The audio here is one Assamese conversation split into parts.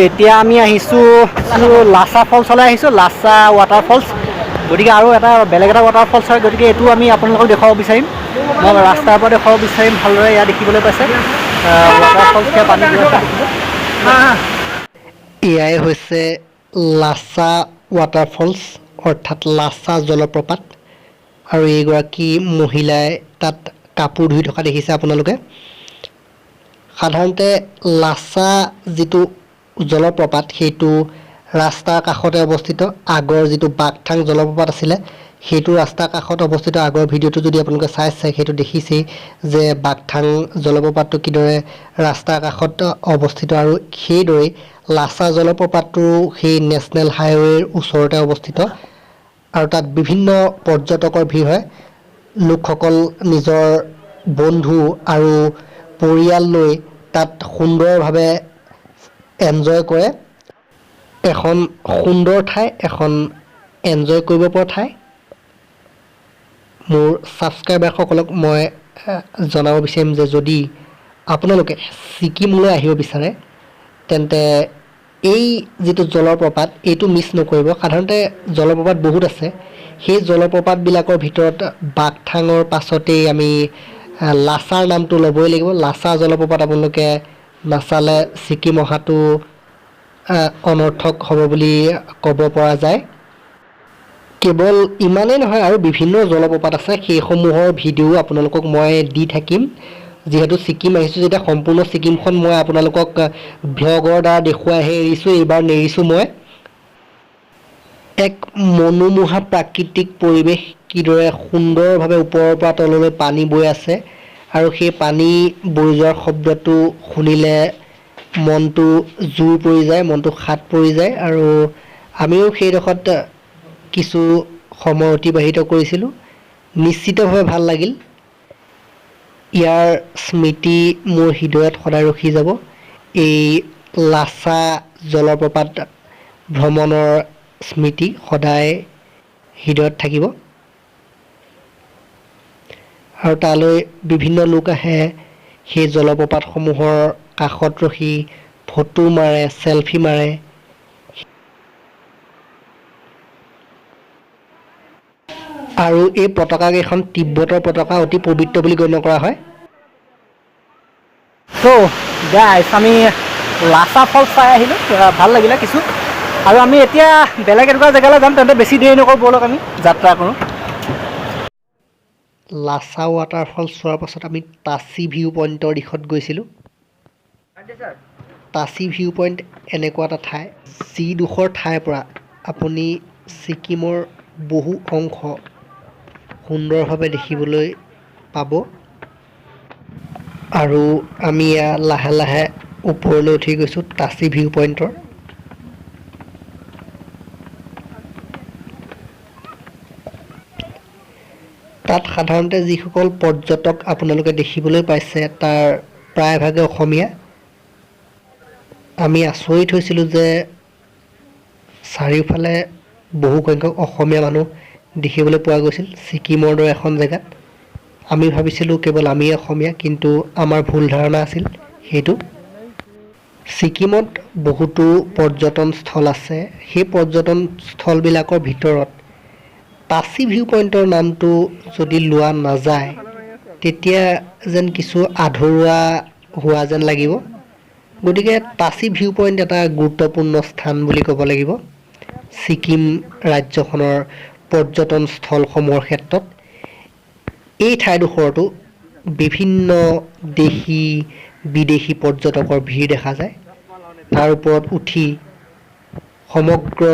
এতিয়া আমি আহিছোঁ লাছা ফলছলৈ আহিছোঁ, লাছা ৱাটাৰফলছ। গতিকে আৰু এটা বেলেগ এটা ৱাটাৰফলছ হয়, গতিকে এইটো আমি আপোনালোকক দেখুৱাব বিচাৰিম। মই ৰাস্তাৰ পৰা দেখুৱাব বিচাৰিম ভালদৰে। ইয়াত দেখিবলৈ পাইছে ৱাটাৰফলছ, পানী গৈ আছে দেখিব। এয়াই হৈছে লাছা ৱাটাৰফলছ, অৰ্থাৎ লাছা জলপ্ৰপাত। আৰু এইগৰাকী মহিলাই তাত কাপোৰ ধুই থকা দেখিছে আপোনালোকে। সাধাৰণতে লাছা যিটো জলপ্ৰপাত সেইটো ৰাস্তাৰ কাষতে অৱস্থিত। আগৰ যিটো বাগথাং জলপ্ৰপাত আছিলে সেইটো ৰাস্তাৰ কাষত অৱস্থিত। আগৰ ভিডিঅ'টো যদি আপোনালোকে চাইছে সেইটো দেখিছেই যে বাগথাং জলপ্ৰপাতটো কিদৰে ৰাস্তাৰ কাষত অৱস্থিত, আৰু সেইদৰেই লাছা জলপ্ৰপাতটো সেই নেশ্যনেল হাইৱেৰ ওচৰতে অৱস্থিত। আৰু তাত বিভিন্ন পৰ্যটকৰ ভিৰ হয়। লোকসকল নিজৰ বন্ধু আৰু পৰিয়াল লৈ তাত সুন্দৰভাৱে এনজয় কৰে। এখন সুন্দৰ ঠাই, এখন এনজয় কৰিব পৰা ঠাই। মোৰ ছাবস্ক্ৰাইবাৰসকলক মই জনাব বিচাৰিম যে যদি আপোনালোকে ছিকিমলৈ আহিব বিচাৰে তেন্তে এই যিটো জলপ্ৰপাত এইটো মিছ নকৰিব। সাধাৰণতে জলপ্ৰপাত বহুত আছে, সেই জলপ্ৰপাতবিলাকৰ ভিতৰত বাগথাঙৰ পাছতেই আমি লাছাৰ নামটো ল'বই লাগিব। লাছা জলপ্ৰপাত আপোনালোকে নাচালে ছিকিম অহাটো অনৰ্থক হ'ব বুলি ক'ব পৰা যায়। কেৱল ইমানেই নহয়, আৰু বিভিন্ন জলপ্ৰপাত আছে, সেইসমূহৰ ভিডিঅ' আপোনালোকক মই দি থাকিম। যিহেতু ছিকিম আহিছোঁ যেতিয়া সম্পূৰ্ণ ছিকিমখন মই আপোনালোকক ভ্লগৰ দ্বাৰা দেখুৱাইহে এৰিছোঁ, এইবাৰ নেৰিছোঁ মই। এক মনোমোহা প্ৰাকৃতিক পৰিৱেশ, কিদৰে সুন্দৰভাৱে ওপৰৰ পৰা তললৈ পানী বৈ আছে, আৰু সেই পানী বৈ যোৱাৰ শব্দটো শুনিলে মনটো জুৰ পৰি যায়, মনটো শাত পৰি যায়। আৰু আমিও সেইডোখৰত কিছু সময় অতিবাহিত কৰিছিলোঁ, নিশ্চিতভাৱে ভাল লাগিল। ইয়াৰ স্মৃতি মোৰ হৃদয়ত সদায় ৰখি যাব। এই লাছা জলপ্ৰপাত ভ্ৰমণৰ স্মৃতি সদায় হৃদয়ত থাকিব। আৰু তালৈ বিভিন্ন লোক আহে, সেই জলপ্ৰপাতসমূহৰ কাষত ৰখি ফটো মাৰে, চেলফি মাৰে। আৰু এই পতাকাকেইখন তিব্বতৰ পতাকা, অতি পবিত্ৰ বুলি গণ্য কৰা হয়। চ' গাইছ, আমি লাছা ফলছ চাই আহিলোঁ, ভাল লাগিলে কিছু। আৰু আমি এতিয়া বেলেগ এটুকুৰা জেগালৈ যাম, তেন্তে বেছি দেৰি নকৰোঁ, ব'লক আমি যাত্ৰা কৰোঁ। লাছা ৱাটাৰফলছ চোৱাৰ পাছত আমি তাচি ভিউ পইণ্টৰ দিশত গৈছিলোঁ। তাচি ভিউ পইণ্ট এনেকুৱা এটা ঠাই, যিডোখৰ ঠাইৰ পৰা আপুনি ছিকিমৰ বহু অংশ সুন্দৰভাৱে দেখিবলৈ পাব। আৰু আমি এয়া লাহে লাহে ওপৰলৈ উঠি গৈছোঁ তাচি ভিউ পইণ্টৰ। তাত সাধাৰণতে যিসকল পৰ্যটক আপোনালোকে দেখিবলৈ পাইছে তাৰ প্ৰায়ভাগে অসমীয়া। আমি আচৰিত হৈছিলোঁ যে চাৰিওফালে বহু সংখ্যক অসমীয়া মানুহ দেখিবলৈ পোৱা গৈছিল ছিকিমৰ দৰে এখন জেগাত। আমি ভাবিছিলোঁ কেৱল আমিয়ে অসমীয়া, কিন্তু আমাৰ ভুল ধাৰণা আছিল সেইটো। ছিকিমত বহুতো পৰ্যটন স্থল আছে, সেই পৰ্যটন স্থলবিলাকৰ ভিতৰত তাচি ভিউ পইণ্টৰ নামটো যদি লোৱা নাযায় তেতিয়া যেন কিছু আধৰুৱা হোৱা যেন লাগিব। গতিকে তাচি ভিউ পইণ্ট এটা গুৰুত্বপূৰ্ণ স্থান বুলি ক'ব লাগিব ছিকিম ৰাজ্যখনৰ পৰ্যটন স্থলসমূহৰ ক্ষেত্ৰত। এই ঠাইডোখৰতো বিভিন্ন দেশী বিদেশী পৰ্যটকৰ ভিৰ দেখা যায়। তাৰ ওপৰত উঠি সমগ্ৰ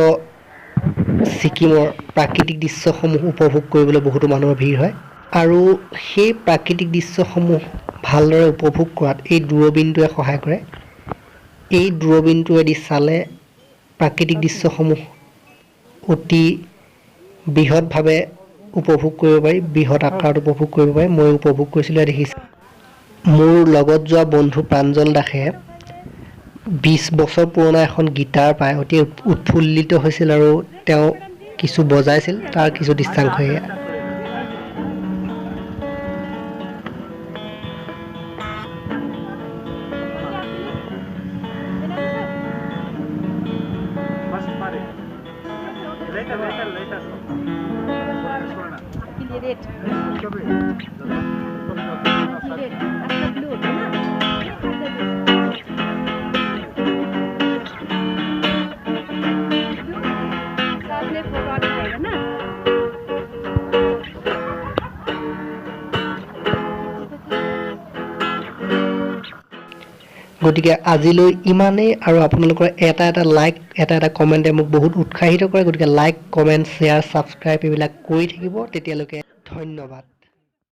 ছিকিমৰ প্ৰাকৃতিক দৃশ্যসমূহ উপভোগ কৰিবলৈ বহুতো মানুহৰ ভিৰ হয়। আৰু সেই প্ৰাকৃতিক দৃশ্যসমূহ ভালদৰে উপভোগ কৰাত এই দূৰবীণটোৱে সহায় কৰে। এই দূৰবীণটোৱেদি চালে প্ৰাকৃতিক দৃশ্যসমূহ অতি বৃহৎভাৱে উপভোগ কৰিব পাৰি, বৃহৎ আকাৰত উপভোগ কৰিব পাৰি। মই উপভোগ কৰিছিলোঁ, দেখিছোঁ। মোৰ লগত যোৱা বন্ধু প্ৰাঞ্জল দাসে 20 বছৰ পুৰণা এখন গীটাৰ পাই অতি উৎফুল্লিত হৈছিল আৰু তেওঁ কিছু বজাইছিল, তাৰ কিছু দৃষ্টান্ত এয়া। आपके लिए रेट रेट आपका ब्लू है ना। साथ में फोटो आएगा ना। গতিকে আজিলৈ ইমানেই আৰু আপোনালোকৰ এটা এটা লাইক, এটা এটা কমেণ্টে মোক বহুত উৎসাহিত কৰে। গতিকে লাইক, কমেণ্ট, শ্বেয়াৰ, ছাবস্ক্ৰাইব এইবিলাক কৰি থাকিব। তেতিয়ালৈকে ধন্যবাদ।